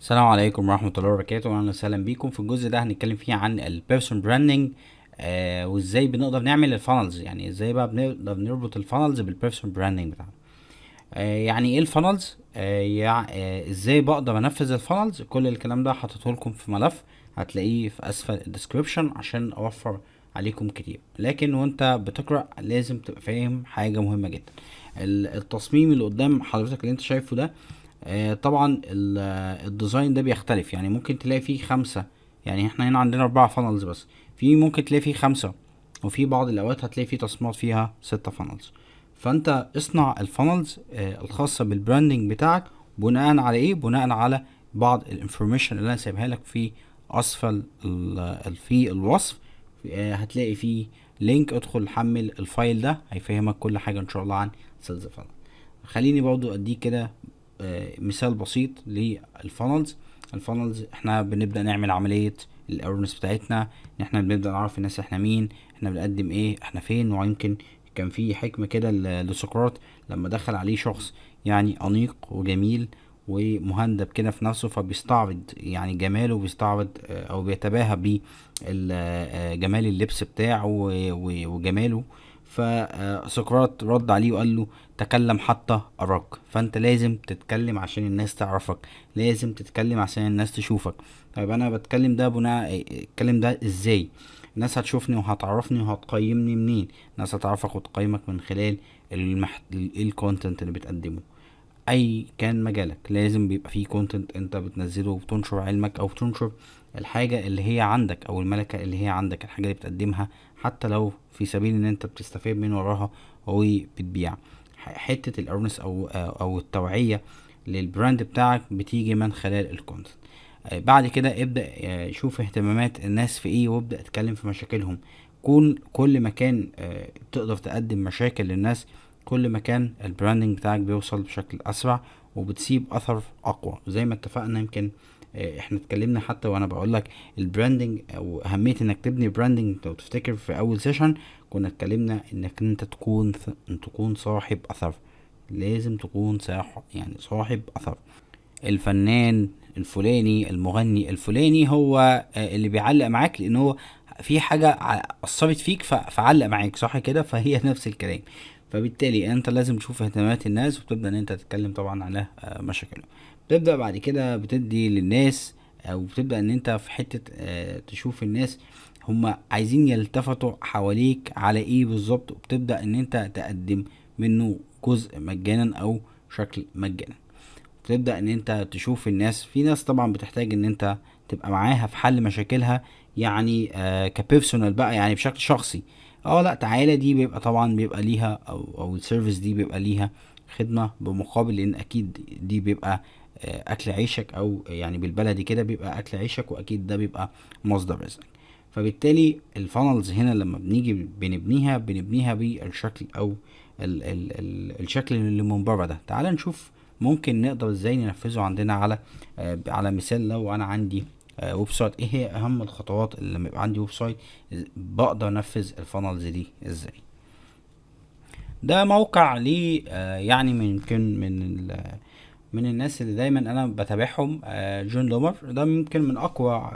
السلام عليكم ورحمة الله وبركاته، أهلا وسهلا بيكم. في الجزء ده هنتكلم فيه عن ال personal branding، وازاي بنقدر نعمل ال funnels، يعني ازاي بقى بنقدر نربط ال funnels بال personal branding بتاعنا. يعني ايه ال funnels؟ ازاي بقدر انفذ ال funnels؟ كل الكلام ده حاطته لكم في ملف هتلاقيه في اسفل ال description عشان اوفر عليكم كتير. لكن وانت بتقرأ لازم تبقى فاهم حاجة مهمة جدا. التصميم اللي قدام حضرتك اللي انت شايفه ده، طبعا ال design ده بيختلف، يعني ممكن تلاقي فيه 5، يعني احنا هنا عندنا 4 funnels بس، في ممكن تلاقي فيه 5، وفي بعض الاوقات هتلاقي فيه تصميمات فيها 6 funnels. فانت اصنع ال funnels الخاصة بال branding بتاعك بناء على ايه؟ بناء على بعض ال information اللي انا سايبها لك في اسفل في الوصف. هتلاقي فيه link، ادخل حمل ال file ده هيفهمك كل حاجة ان شاء الله عن sales funnel. خليني برضو اديك كده مثال بسيط لل funnels. ال funnels احنا بنبدأ نعمل عملية ال awareness بتاعتنا، ان احنا بنبدأ نعرف الناس احنا مين، احنا بنقدم ايه، احنا فين. ويمكن كان في حكمة كده لسقراط لما دخل عليه شخص انيق وجميل ومهندب كده في نفسه، فبيستعرض جماله، وبيستعرض، او بيتباهى ب جمال اللبس بتاعه وجماله. فسقراط رد عليه وقال له تكلم حتى أراك. فأنت لازم تتكلم عشان الناس تعرفك، لازم تتكلم عشان الناس تشوفك. طيب أنا بتكلم ده بناء، الكلام ده إزاي؟ الناس هتشوفني وهتعرفني وهتقيمني منين؟ الناس هتعرفك وتقيمك من خلال ال content اللي بتقدمه. اي كان مجالك لازم بيبقى فيه content انت بتنزله وبتنشر علمك او بتنشر الحاجة اللي هي عندك او الملكة اللي هي عندك، الحاجة اللي بتقدمها، حتى لو في سبيل ان انت بتستفيد من وراها وبتبيع. حتة ال awareness او التوعية لل brand بتاعك بتيجي من خلال ال content. بعد كده ابدأ، شوف اهتمامات الناس في ايه وابدأ اتكلم في مشاكلهم. كل ما كان، تقدر تقدم مشاكل للناس، كل ما كان ال branding بتاعك بيوصل بشكل اسرع وبتسيب اثر اقوى. زي ما اتفقنا، يمكن، احنا اتكلمنا حتى وانا بقول لك ال branding او اهمية انك تبني branding. لو تفتكر في اول session كنا اتكلمنا انك انت تكون صاحب اثر، لازم تكون صاحب اثر. الفنان الفلاني، المغني الفلاني هو، اللي بيعلق معاك لان هو في حاجة اثرت فيك فعلق معاك، صح كده؟ فهي نفس الكلام. فبالتالي انت لازم تشوف اهتمامات الناس وتبدأ ان انت تتكلم طبعا على، مشاكلهم. بتبدأ بعد كده بتدي للناس، او بتبدأ ان انت في حتة، تشوف الناس هم عايزين يلتفتوا حواليك على ايه بالظبط، وبتبدأ ان انت تقدم منه جزء مجانا او شكل مجانا. بتبدأ ان انت تشوف الناس، في ناس طبعا بتحتاج ان انت تبقى معاها في حل مشاكلها، ك personal بقى، يعني بشكل شخصي. لا تعالى، دي بيبقى طبعا بيبقى ليها او ال service دي بيبقى ليها خدمة بمقابل، لان اكيد دي بيبقى، اكل عيشك، او بالبلدي كده بيبقى اكل عيشك، واكيد ده بيبقى مصدر رزقك. فبالتالي ال funnels هنا لما بنيجي بنبنيها بالشكل او الشكل اللي من بره ده. تعال نشوف ممكن نقدر ازاي ننفذه عندنا على مثال. لو انا عندي، website، ايه هي اهم الخطوات اللي لما يبقى عندي website بقدر انفذ ال funnels دي ازاي؟ ده موقع ليه، يمكن من الناس اللي دايما انا بتابعهم، جون لومر. ده ممكن من اقوى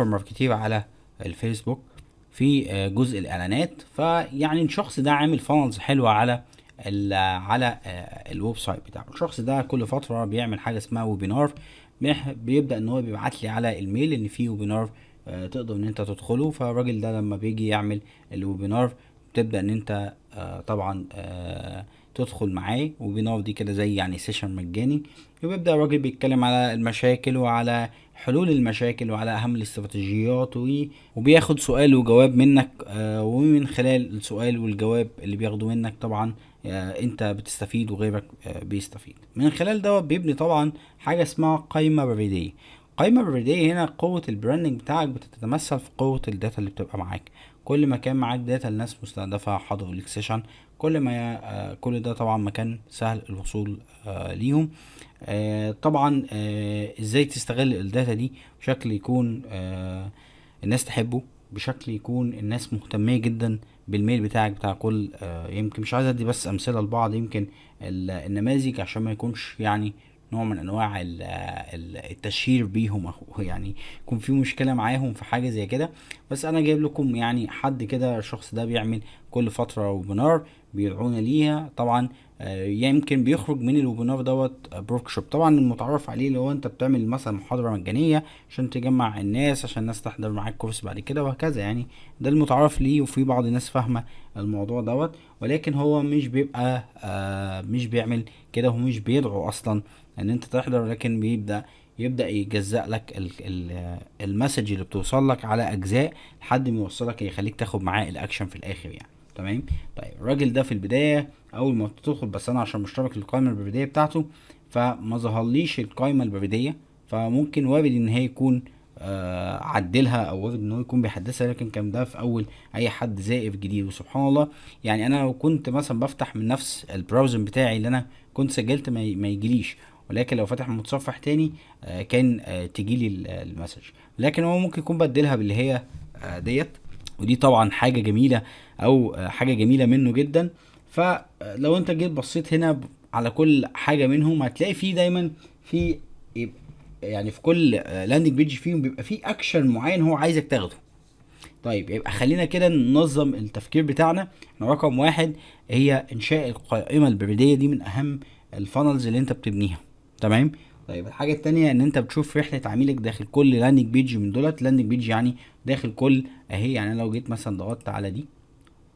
ال marketeer على الفيسبوك في، جزء الاعلانات. فيعني الشخص ده عامل funnels حلوة على، ال website بتاعه. الشخص ده كل فترة بيعمل حاجة اسمها webinar، بيبدأ ان هو بيبعت لي على ال mail ان في webinar، تقدر ان انت تدخله. فالراجل ده لما بيجي يعمل ال webinar بتبدأ ان انت، طبعا، تدخل معاه. webinar دي كده زي session مجاني، وبيبدأ الراجل بيتكلم على المشاكل وعلى حلول المشاكل وعلى اهم الاستراتيجيات، وبياخد سؤال وجواب منك، ومن خلال السؤال والجواب اللي بياخده منك طبعا، انت بتستفيد وغيرك، بيستفيد. من خلال دوت بيبني طبعا حاجة اسمها قائمة بريدية. قائمة بريدية هنا قوة ال branding بتاعك بتتمثل في قوة ال data اللي بتبقى معاك. كل ما كان معاك data لناس مستهدفة حضروا ليك session، كل ده طبعا مكان سهل الوصول، ليهم. طبعا، ازاي تستغل ال data دي بشكل يكون، الناس تحبه، بشكل يكون الناس مهتمية جدا بال mail بتاعك بتاع كل، يمكن مش عايز ادي بس امثلة لبعض يمكن النماذج عشان ما يكونش نوع من انواع التشهير بيهم، أو يعني يكون في مشكلة معاهم في حاجة زي كده. بس انا جايب لكم يعني حد كده، الشخص ده بيعمل كل فترة webinar بيدعونا ليها. طبعا يمكن بيخرج من ال webinar دوت workshop. طبعا المتعارف عليه اللي هو انت بتعمل مثلا محاضرة مجانية عشان تجمع الناس، عشان الناس تحضر معاك كورس بعد كده وهكذا، يعني ده المتعارف ليه، وفي بعض الناس فاهمة الموضوع دوت. ولكن هو مش بيبقى، مش بيعمل كده، هو مش بيدعو اصلا ان انت تحضر، لكن يبدأ يجزأ لك ال message اللي بتوصل لك على اجزاء لحد ما يوصلك يخليك تاخد معاه الاكشن في الاخر يعني. تمام. طيب الراجل ده في البداية اول ما بتدخل، بس انا عشان مشترك للقائمة البريدية بتاعته فما ظهرليش القائمة البريدية، فممكن وارد ان هي يكون عدلها او وارد ان هو يكون بيحدثها، لكن كان ده في اول اي حد زائر جديد. وسبحان الله يعني انا لو كنت مثلا بفتح من نفس ال browser بتاعي اللي انا كنت سجلت ما يجيليش، ولكن لو فتح متصفح تاني، كان تجيلي ال message. لكن هو ممكن يكون بدلها باللي هي ديت، ودي طبعا حاجة جميلة او حاجة جميلة منه جدا. فلو انت جيت بصيت هنا على كل حاجة منهم هتلاقي في دايما في يعني في كل landing page فيهم بيبقى في اكشن معين هو عايزك تاخده. طيب يبقى خلينا كده ننظم التفكير بتاعنا. احنا رقم واحد هي انشاء القائمة البريدية، دي من اهم ال funnels اللي انت بتبنيها. تمام. طيب الحاجة التانية ان انت بتشوف رحلة عميلك داخل كل landing page من دولت. landing page يعني داخل كل اهي، يعني لو جيت مثلا ضغطت على دي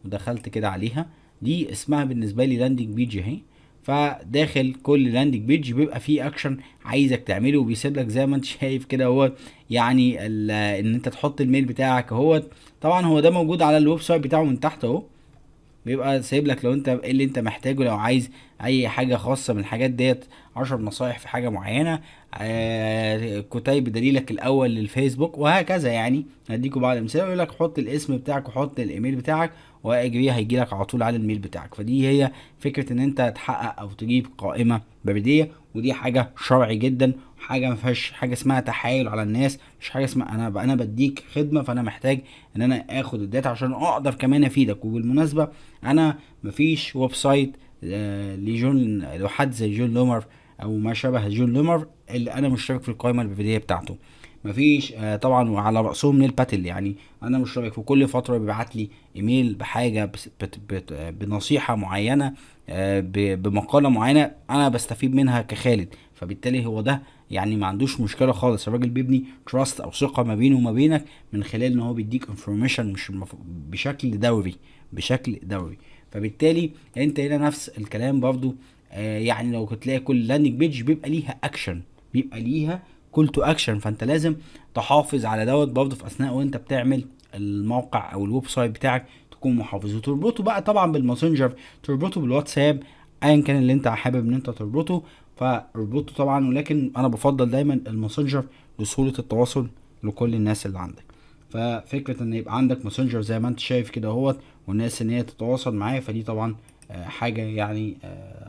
ودخلت كده عليها، دي اسمها بالنسبة لي landing page اهي. فداخل كل landing page بيبقى فيه اكشن عايزك تعمله، وبيسيب لك زي ما انت شايف كده اهوت، يعني ان انت تحط ال mail بتاعك اهوت. طبعا هو ده موجود على ال website بتاعه من تحت اهو، بيبقى سايب لك لو انت ايه اللي انت محتاجه، لو عايز اي حاجة خاصة من الحاجات ديت، 10 نصايح في حاجة معينة، كتيب دليلك الاول للفيسبوك وهكذا. يعني هديكوا بعض الامثلة، يقول لك حط الاسم بتاعك وحط الايميل بتاعك واجريه هيجي لك على طول على ال mail بتاعك. فدي هي فكرة ان انت تحقق او تجيب قائمة بريديه، ودي حاجة شرعي جدا، حاجة ما فيهاش حاجة اسمها تحايل على الناس، مش حاجة اسمها انا بديك خدمة فانا محتاج ان انا اخد ال data عشان اقدر كمان افيدك. وبالمناسبة انا مفيش website، لجون، لو حد زي جون لومر او ما شابه جون لومر اللي انا مشترك في القائمة البريدية بتاعته، مفيش، طبعا وعلى راسهم نيل باتل. يعني انا مشترك في كل فترة بيبعت لي ايميل بحاجة، بنصيحة معينة، بمقاله معينة انا بستفيد منها كخالد. فبالتالي هو ده يعني ما عندوش مشكلة خالص، الراجل بيبني trust او ثقة ما بينه وما بينك من خلال ان هو بيديك information مش بشكل دوري، بشكل دوري. فبالتالي انت هنا نفس الكلام برضو، يعني لو كنت تلاقي كل landing page بيبقى ليها اكشن، بيبقى ليها call to action، فانت لازم تحافظ على دوت برضه في اثناء وانت بتعمل الموقع او ال website بتاعك، تكون محافظ وتربطه بقى طبعا بالماسنجر، تربطه بالواتساب، ايا كان اللي انت حابب ان انت تربطه فاربطه طبعا، ولكن انا بفضل دايما الماسنجر لسهولة التواصل لكل الناس اللي عندك. ففكرة ان يبقى عندك ماسنجر زي ما انت شايف كده اهوت، والناس ان هي تتواصل معايا، فدي طبعا، حاجة يعني،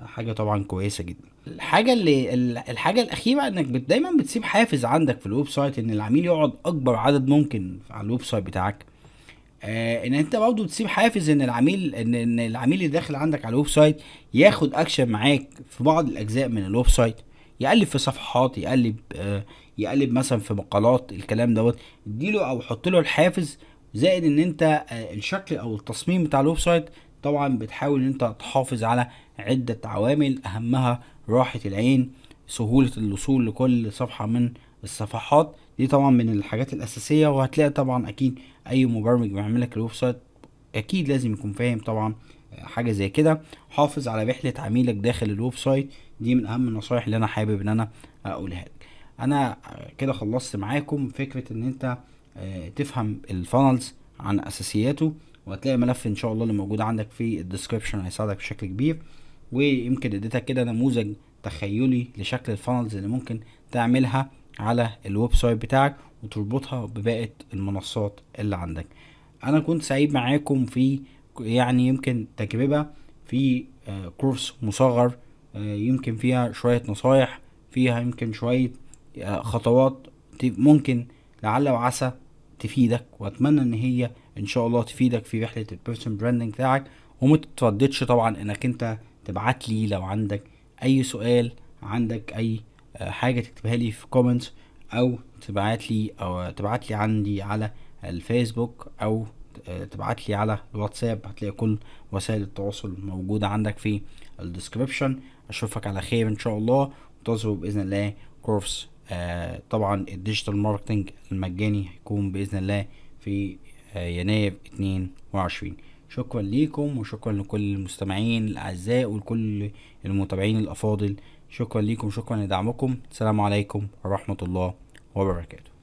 حاجة طبعا كويسة جدا. الحاجة الأخيرة انك دايما بتسيب حافز عندك في ال website ان العميل يقعد اكبر عدد ممكن على ال website بتاعك. ان انت برضه تسيب حافز ان العميل اللي داخل عندك على ال website ياخد اكشن معاك في بعض الاجزاء من ال website، يقلب في صفحات، يقلب مثلا في مقالات، الكلام دوت اديله او حط له الحافز. زائد ان انت، الشكل او التصميم بتاع ال website طبعا بتحاول ان انت تحافظ على عدة عوامل، اهمها راحة العين، سهولة الوصول لكل صفحة من الصفحات، دي طبعا من الحاجات الاساسية. وهتلاقي طبعا اكيد اي مبرمج بيعمل لك ال website اكيد لازم يكون فاهم طبعا حاجة زي كده. حافظ على رحلة عميلك داخل ال website، دي من اهم النصايح اللي انا حابب ان انا اقولها لك. انا كده خلصت معاكم فكرة ان انت، تفهم ال funnels عن اساسياته، وهتلاقي ملف ان شاء الله اللي موجود عندك في ال description هيساعدك بشكل كبير. ويمكن اديتك كده نموذج تخيلي لشكل ال funnels اللي ممكن تعملها على ال website بتاعك وتربطها بباقي المنصات اللي عندك. انا كنت سعيد معاكم في يمكن تجربة في، كورس مصغر، يمكن فيها شوية نصايح، فيها يمكن شوية، خطوات ممكن لعل وعسى تفيدك، واتمنى ان هي ان شاء الله تفيدك في رحلة ال personal branding بتاعك. وما تترددش طبعا انك انت تبعت لي لو عندك اي سؤال، عندك اي حاجة تكتبها لي في comments، او تبعت لي عندي على الفيسبوك، او تبعت لي على الواتساب. هتلاقي كل وسائل التواصل موجودة عندك في ال description. اشوفك على خير ان شاء الله، وانتظروا باذن الله course طبعا ال digital marketing المجاني هيكون باذن الله في يناير 22. شكرا ليكم، وشكرا لكل المستمعين الاعزاء ولكل المتابعين الافاضل. شكرا ليكم، شكرا لدعمكم. السلام عليكم ورحمة الله وبركاته.